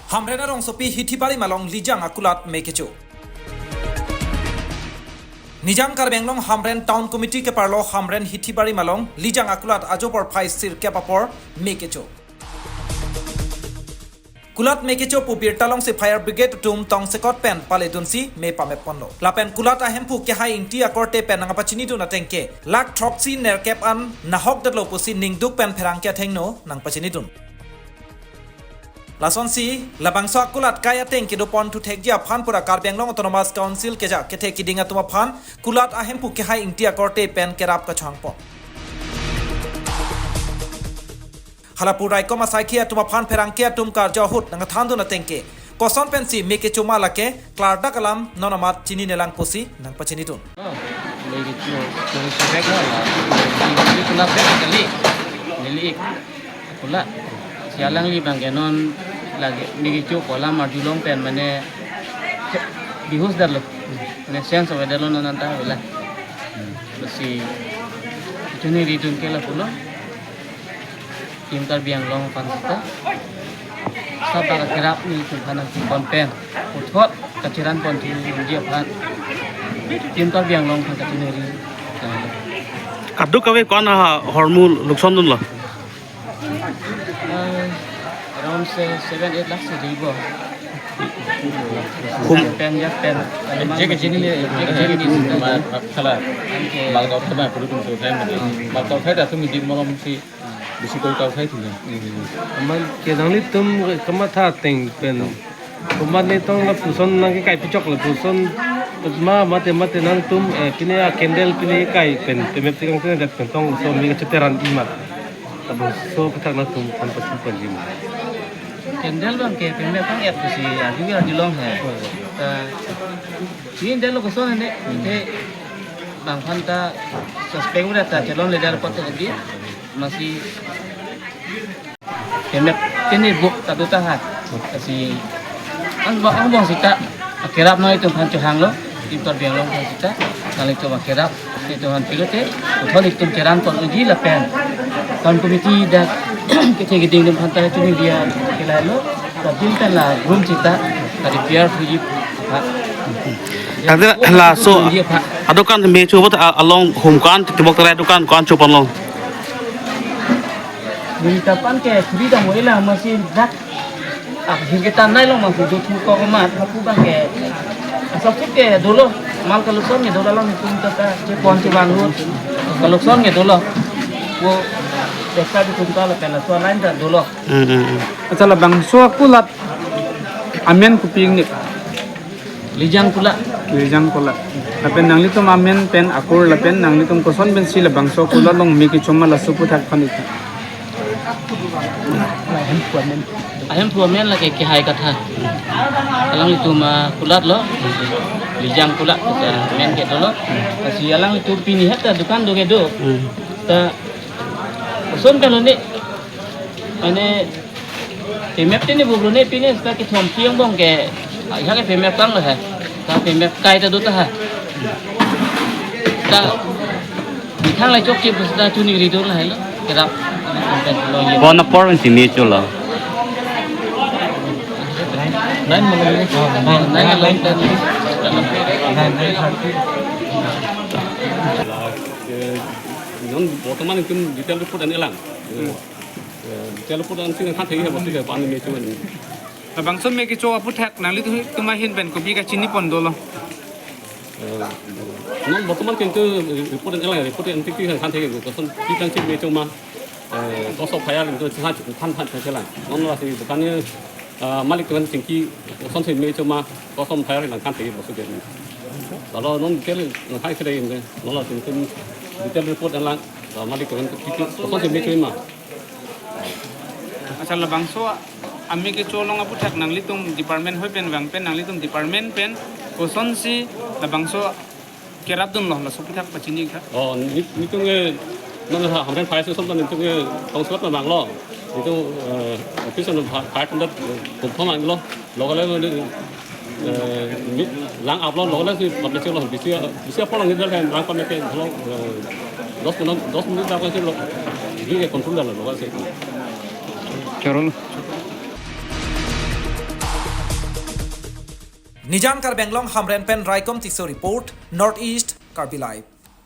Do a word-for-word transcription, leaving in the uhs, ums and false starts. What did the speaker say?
Hamren arongsopi Hithibarim along Lijang akulat me kecho. Nijang Karbi Anglong Hamren Town Committee keparlo Hamren Hithibarim along Lijang akulat ajo porphai sirkep apor me kecho. Kulat me kecho pu birta longsi fire brigade atum tongsekot pen paledunsi me pamepponlo. Lapen kulat ahemphu Kehai Ingti akorte pen nangpachinidun ateng ke lakh throksi nerkep an nahokdetlo pusi ningduk pen pherangke athengno nangpachinidun. Lasonsi labangso akulat kai ateng kedoponthu thekji aphan pura Karbi Anglong Autonomous Council keja kethe kiding atum aphan kulat ahemphu Kehai Ingti akorte pen kerap kachehangpon. Hala pu raikom asaikhi atum aphan pherangke atum karjo ahut nangthandun ateng ke koson pensi me kecho ma lake klardak alam non amat chininelang pusi nangpachinidun. Oh, me kecho, me kecho bag lo la. Ini kulat bag kali. Neli ik. Kulat. Si alangli abang ke non lake me kecho pu alam arjulong pen mane bihus detlo. Mane sense avedetlo non anta avela. Lasi chiniridun ke la pulo. Team Karbi Anglong aphan sita. Sabak akerap nelitum aphan nangpipon pen puthot kacherapponthuji aphan Team Karbi Anglong aphan kachiniri. Kadokave ko-an ahormu luksan dunlo? Eh, around se-, seven, eight lakhs se dibo. Hum- Pen ya pen. Jek jek ini, jek jek ini. Ma-, ma-, kala. Anke. Malgaon thema puru tum so time ni. Malgaon thai ta tum di malom si. Bisi koi kau thai tu na. Amat ke nanglitum kamatha ateng pen. Komat ne tong lapuson nangkekai pichok lapuson. Ma mate mate nangtum, eh, pine a candle pine kai pen pemep tikang tene dat pen tong so mi kacheteran imat. Lapuson aputhak nangtum aphan pasimpan jima. Candle abang ke pemep kang-et pusi arju arjulong he. Oh. Eh, ini candle lo koson ne, ite bang aphan ta suspect udah ta chelongle dak apot tadi. Amatsi pemep pine buk ta do ta ha. Lasi angbong angbong sita akerap nanglitum aphan chohanglo, Team Karbi Anglong aphan sita, nanglitum akerap nanglitum aphan pilote, puthot nanglitum cherapponji lapen Town Committee dak kethe kiding atum aphan ta chuningri ke lahelo, lapen pen la room sita ka repair huji apha. Tangte laso ji apha. Adokan me kecho apot a-, along hum ko-an tebok terai adokan ko-an choponlo? Neli ta pan ke churi dam oi la amatsi dak. Ah, hirketan nai long amatsi dothu kok amat hapu abang ke. Asap sip ke dolo. Mal kalukson ke dolo long itum ta ta chepon chevang ahut. Kalukson ke dolo. Wo desa di tum ta lapen laso line ta dolo. Hmm, hmm, hmm. Achala bangso akulat amen kopi ingnip? Lijang kulat. Lijang kulat. Lapen nanglitum amen pen akur lapen nanglitum koson pensi labangso kulat along me kecho ma laso aputhak aphan ita. Ahemphu amen lake Kehai Kathar. Alanglitum akulat lo. Lijang kulat amen ke dolo. Lasi alanglitum pini het ta dukan do ke do. Hmm. Ta koson pen lo ne. Mane pemep tini bublo ne pine sita kethom pi angbong ke. Ah, ya ke pemep kang lo he. Ta pemep kai ta do ta ha. Ta methang le chokche pusi ta chuningri dun lahelo. Kerap. Ko-an apor pensi me kecho lo? Nine malam. Nine malam. Nine, nine thirty. Eh, non bortoman itum detail report an-elang. Eh, detail report ansi nangthan thekji he bostu ke pan me kecho an. Labangso me kecho aputhak nanglitum ahin pen kopi kachinipon dolo? Eh, non bortoman ke itum report an-elang, report an-etik nangthan thekji, koson pi tang si me kecho ma, eh, cause of fire itum than than than thelang. Non lasi dukan ni, eh, malik atum chingki kosonsi me kecho ma, cause of fire nangthan thekji bostu ke. Lalu non detail nangthan thekji de, non lasi itum detail report an-elang, eh, malik atum chingki kosonsi me kecho ma. Achala labangso ame kecho along aputhak nanglitum department hoi pen vang pen nanglitum department pen kosonsi labangso kerap dunlo laso aputhak pachini tha. Oh, ni, nitum ke, non ha, Hamren fire station ta nitum ke tongsekot ma vanglo. Nitum, eh, office na fire, fire conduct, eh, confirm vanglo. Local level, eh, mi, lang aplo, local level si public lo, bisi, bisi apor lang ni lang public ke lo, eh, dos minit, dos minit lang si lo, bisi ke control lo, local si. Chorolo. Nijan Karbi Anglong Hamren pen Raikom Tisso report, North East Karbi Live.